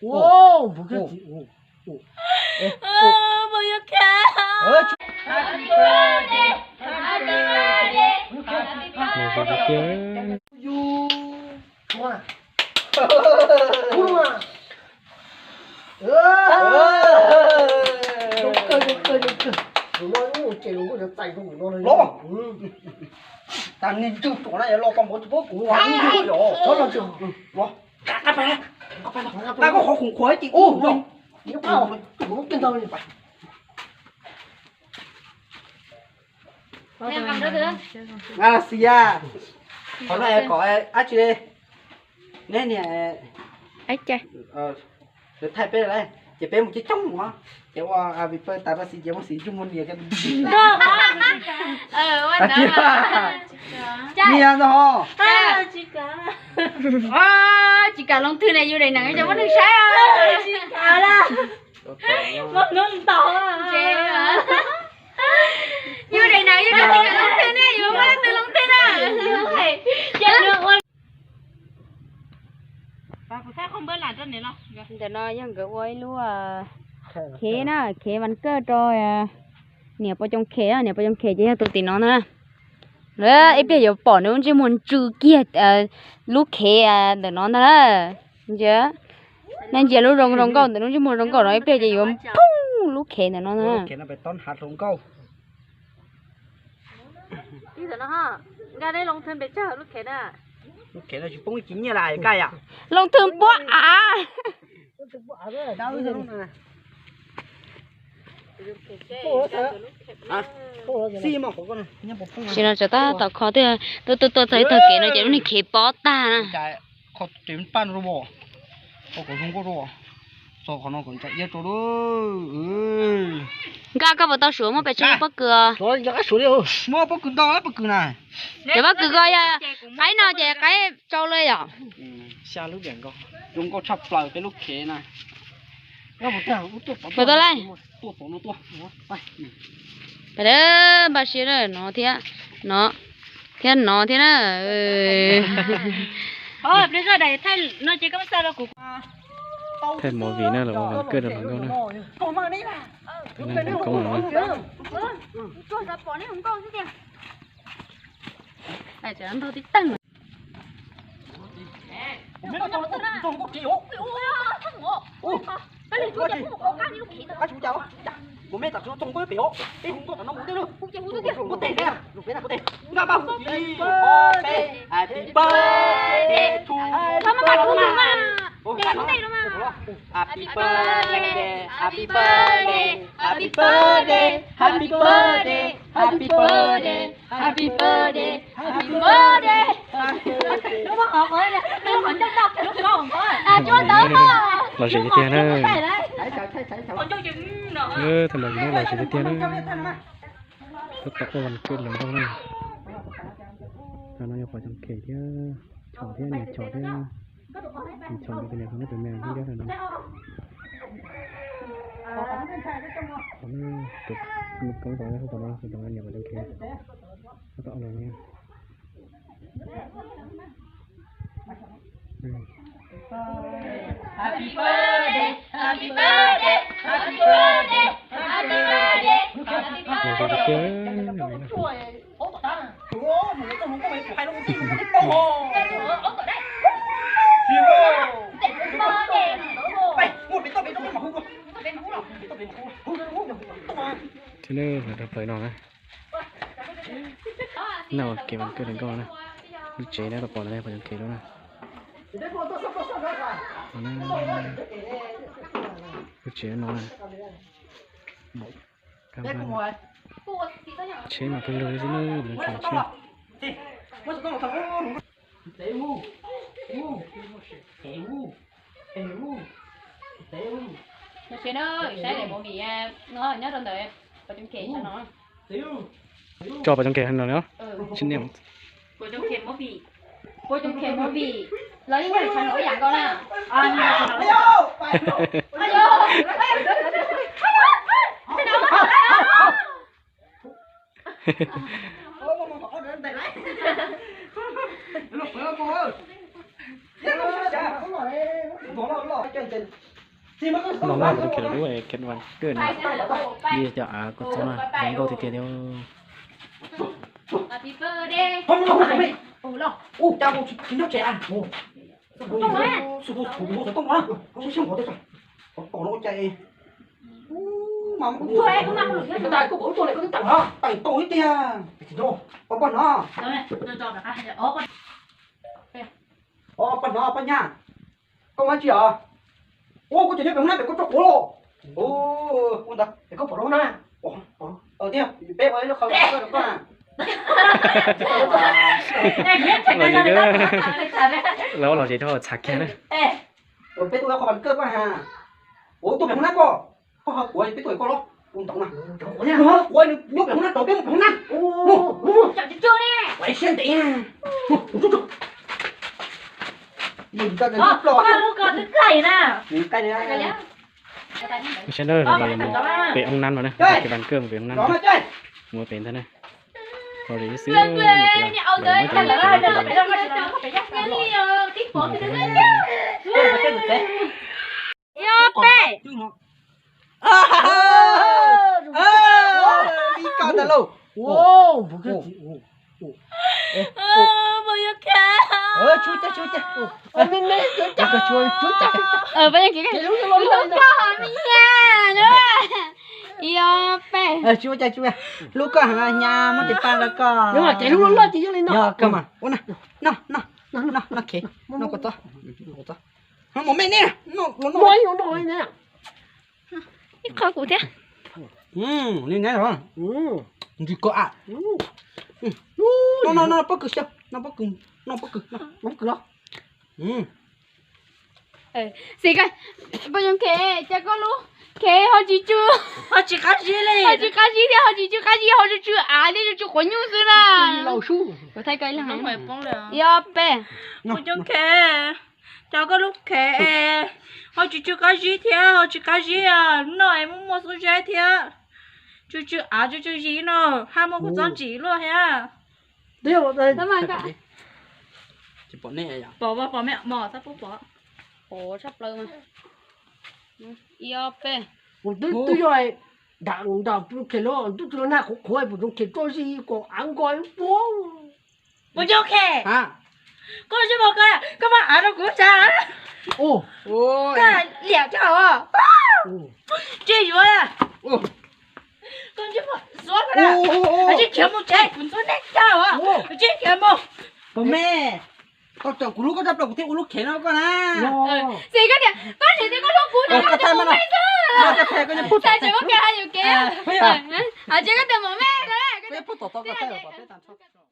Ua, ua, ua. Ua, ua. Ua, ua. Happy birthday, happy birthday, happy birthday. Ua. Ua. Ua. Zoo kawg, zoo kawg, zoo kawg. Tus no mus ces los kuj yuav txais rau tus no li. Los. Tas niag ntsuj ruam na, los tau npaum tsis paub kuv los ntsuj yom. Los. Tag koj qhov khoom khuav ces ub los. Ntau li. Nga Xias, qhov no es kom dab tsi? Neb niam thaij peb lawm, ces peb mus coob coob mus, ces ua happy birthday tas Vaj Xis ces Vaj Xis ntsej muag nias kiag. Nias ntag ho. Tsis kam loo thwj ne, yus daim neem cov muab neeg saib. Yus daim neem yus tsis kam loo thwj ne, yus muab leej twg loo thwj na. Ntawm no yog nkawd ua ib lub khev na, khev vas kawj rau niam Pov Coom Khem na, niam Pov Coom Khem ces yog tus tim no ntag na. Ib pliag yuav pom nws lub ntsej muag ntsw kiag lub khev ntawm no ntag na. Ntsia, nej ntsia lub zoo zoo nkauj ntawm lub ntsej muag zoo nkauj no ib pliag ces yuav poob lub khev ntawm no ntag na. Loo thwj puab av. Sim no tsam tab tom kho twb tuaj tuaj txog ib tog kev no ces lub niag khev pob tag na. Nkaj, koj puas tau suav muaj pes tsawg pob kws? Muaj pob kws ntau pob kws na. Cov pob kws ko yog qaib no ces qaib tsau li yom. Zoo nkauj tshaj plaws peb lub khev na. Puas tau lawm? Pab npaj siab no thiab, no thiab no thiab na. Thaij movie na, los ua vas kawj rau hluas nkauj na. Thaij koob no. Happy birthday, happy birthday, happy birthday, happy birthday, happy birthday, happy birthday. Lom zem tiag tiag na. Thaum ntawd lom zem tiag tiag na. Tab tom ua vas kawj hluas nkauj na. No yog Pov Coom Khem thiab, Chom thiab, niam Chom thiab. Niam Chom tus niam hluas nkauj tus me ntsuab ntsuab no. Tus koob tom no, tus tom no niam Pov Coom Khem. Tab tom ua los. Tsis ne, lawv rau plaws no na. Noj kev vas kawj hluas nkauj na. Lub tsev na, tau pom ntawd Pov Coom Khem lawm na. Lub tsev no na. Tsheb mas pawg lug xwb na, Pov Coom Khem tsheb. Saib movie no nyob rau ntawd, Pov Coom Khem no. Tso Pov Coom Khem no. Pov Coom Khem movie los yeej yog tshav ntuj ib yam nkaus na. Los no kuv tus kheej lub kev vas kawg no, yog cov av kuj txog na, zoo nkauj tiag tiag li. Teem tau ib tiag. Poj no, poj nyab, koj ua dab tsi os? Ua koj cov nyob pem hoob nab pem koj tso quav los. Ua ntawd es koj pom lub hoob nab na? Tiag, peb ua ib lub qhov koj rau koj na. Los li, los los zes rau txhav kiag na. Peb tuaj ua qhov vas kawg koj na. Ua tuaj pem hoob nab koj, koj ho quav peb tuaj koj los. Ua ntawd na. Quav nws nyob pem hoob nab, rau peb mus pem hoob nab. Ua siab ntev. Sawv daws los yuav mus pem hoob nab no na, kev vas kawg mus pem hoob nab, mus pem ntag na. Qhov zoo xwb. Ib ob peb. Li ko ntag lauj. Ib ob peb. Lub koj heev, nyab muab tes paj rau koj. Yog koj mas, ua no, no, no, no, no, khev, no koj txob, koj txob. Mos mej ne, no, no, ib qho kuv thiab. Li ne, ntsis koj a. No, no, no, pob kws xyaw, no pob kws, no pob kws, no pob kws los. Xis, poj zoo khev, cas koj lub khev ho tsis tsw, ho tsis qab zib li, ho tsis qab zib thiab ho tsis tsw qab zib, ho tsw tsw av thiab tsw tsw quav nyuj xwb na. Kuv thaij koj ib leeg. Ib ob peb. Poj zoo khev, cas koj lub khev ho tsis tsw qab zib thiab ho tsis qab zib, noj es muaj muaj xub zeb thiab, tsw tsw av tsw tsw zis no, haj muaj kuv txob ntsim luaj thiab. Pom, pom me mos txhob pub pom. Pom tshaj plaws mas. Ib ob peb. Twb yog nram nram pus khem los twb tsis los nag qhuav qhuav pus zoo khem tso zis kom av nko ib puag. Pus zoo khem, koj tsis pom koj, koj muab av rau kuv tsa. Koj liam tso os. Tsis yuav. Koj tsis pom xuab koj na. Tsis khiav mus tsev, kuv ntxuav nej tag os. Tsis khiav mus. Pog me, koj caum kuv lub, koj txhob plaws kuv thiaj ua lub khem no koj na. Xis, koj tias koj tsis tias koj hlub kuv, koj thaij mos mej xwb. Tsis muaj kev hais yuam kev. Tsis koj tias mos mej na, koj pub tom tod koj thaij peb tag nrho.